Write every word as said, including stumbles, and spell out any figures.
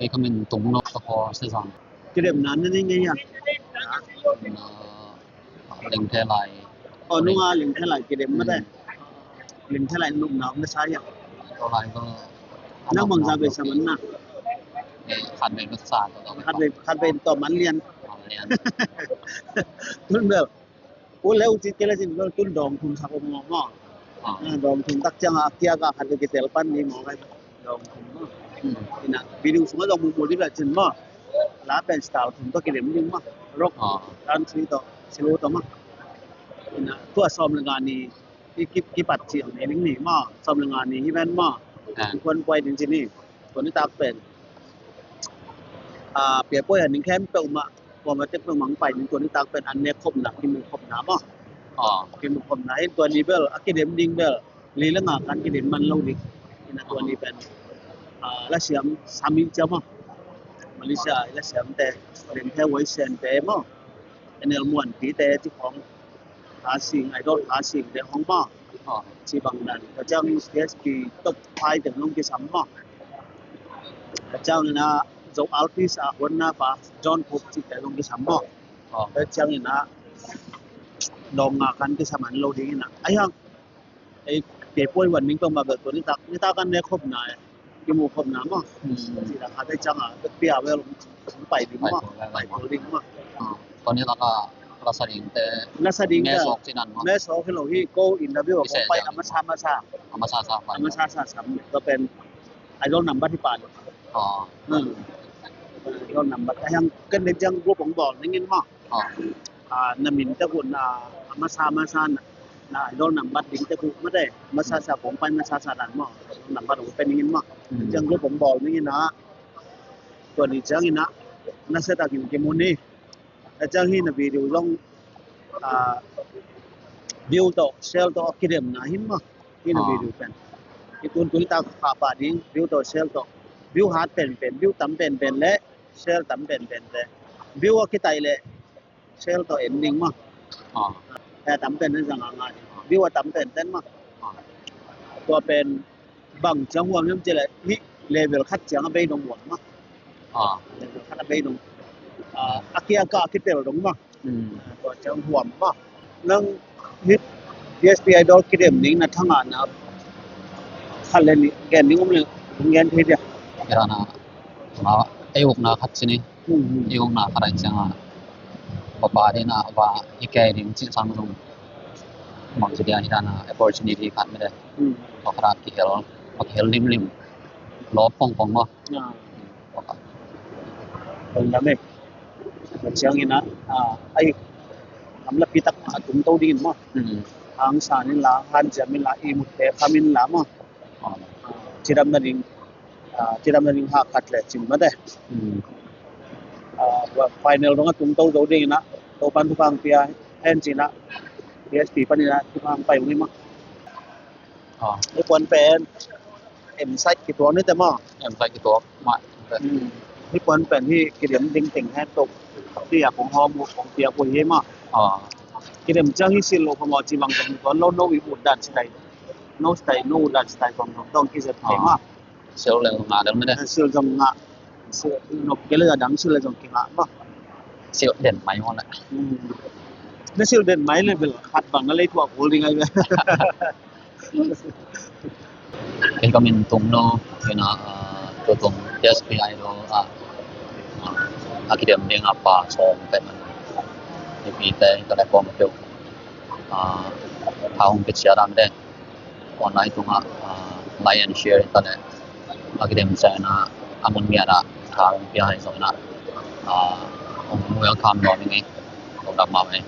Kei ka min Tung No, ka khawl Sezang. Kidemna na nei ngei a? Na, Lengthe Lai. Oh, nunga Lengthe Lai kidem mate. Lengthe Lai nupna om na sa hia? Tua lai ko. Nang bangza bei sa man na? Eh, khat bei ko sa to. Khat bei, khat bei to man lian. Man lian. Tun bel. U leu cit kei le cin bel tun dawng thum sak om maw. Ah, dawng thum tak ciang a kia ka khat bei kitel pan ni maw kai. Dawng thum maw. Ina video sung a dawng mumu di bel cin maw. La pen style thum to kidem ding maw. Rock, country to, slow to maw. Ina tua sawm le nga ni. Ki, ki, kipat ciang ni ning ni maw, sawm le nga ni hi ven maw. Kuan kuai ding ci ni. Tua ni tak pen. Ah, pia puai han ning khempeuh mah, kuamah tek peuh mah hong pai ning tua ni tak pen an nek khopna, kimu khopna maw. Kimu khopna hi tua ni bel, a kidem ding bel. Li le nga kan kidem man lo ding. Ina tua ni pen. Ah, la siam sami cia maw. Malaysia, la siam te, Lengthe Huai Sen te maw. N L Muan pi te ci khong. Kha Sing, Idol Kha Sing te hong maw. Ci bang dan. Ka ciang T S P top five te hong kisam maw. Ka ciang ina Zo artist a huan na pa John Cook ci te hong kisam maw. Ka ciang ina dawng nga kan kisam an lo ding ina. Ai hang. Ei, kei puai wan ning tong ma bel tua ni tak, ni tak kan ne khopna. Kimu khopna maw. Ci la khat te ciang a, pia bel pai ding maw. Pai ding maw. Tua ni tak a, la sa ding te. La sa ding te. Mes ok ci nan maw. Mes ok hi lo hi, ko interview a kong pai a masa masa. A masa sa pai. A masa sa sam. Tua pen Idol number hi pa lo. Idol number. A hiang ken ding ciang group hong bawl ning in maw. Ah, na min te ku na, a masa masa na, na Idol number ding te ku mate. Masa sa kong pai masa sa dan maw. Number hong pai ning in maw. Ciang group hong bawl ning in a. Tua ni ciang in a. Na set a kim kimu ni. A ciang hi na video zong, ah, view tawh, share tawh, a kidemna hi maw. Hi na video pen. Hi tun tui tak pahpah ding, view tawh, share tawh. View hat penpen, view tam penpen le, share tam penpen le. View a kitai le, share tawh en ding maw. Eh, tam pen na zang a ngai. View a tam penpen maw. Tua pen, bang ciang huam hiam ci le, hih level khat ciang a bei dong huam maw. Level khat a bei dong. Ah, a kia ka kitel dong maw. Tua ciang huam maw. Nang hih T S P Idol kidem ning na thangah na khat le nih gen ning om le, gen thei dia. Kira na, ma, ei ukna khat ci ni. Ei ukna khat ai ciang a. Papa di na, ba, i kei ding ci sang zong. Mang ci dia hi dan a, opportunity khat mede. Pakhat a kihel, pakihel limlim. Lawp pongpong maw. Pakhat. Pen lam e. Ciang ina, ah, ai, am la pitak a tung to ding in maw. Hang san in la, han ciam in la, i mut te kham in la maw. Cidam na ding, ah, cidam na ding hak khat le cin mate. Ah, final dong a tung to zo ding ina, to pan tu kang pia, hen cina, T S P pan ina, tu kang pai ung maw. Hih puan pen M side kituak ni te maw. M side kituak mah. Hih puan pen hih kidem ding teng hen tuk. Hih a kong hawm uh kong piak uh hi maw. Kidem ciang hih silh loh phamawh ci bang zong tuan lo no i ut dan sitai. No sitai no ut dan sitai kong zong tong kizet thei maw. Silh leng zong ngah del mede. Silh zong ngah. Silh nop kei le a dang silh le zong kingah maw. Silh den mai maw le. Na silh den mai le bel khat bang a lei tuak kul ding ai bel. Kei ka min Tung No, kei na, ah, tua tung T S P Idol, ah, ah, a kidem ding a pa sawm peuh man. Mipite ka le kawm peuh. Ah, tha hong pia ciat a mite. Online tungah, ah, like and share ta le. A kidem ciat na, a mun miat ah, tha hong pia hai zong na. Ah, hong welcome nawn ing ei. Kong dam mah ei.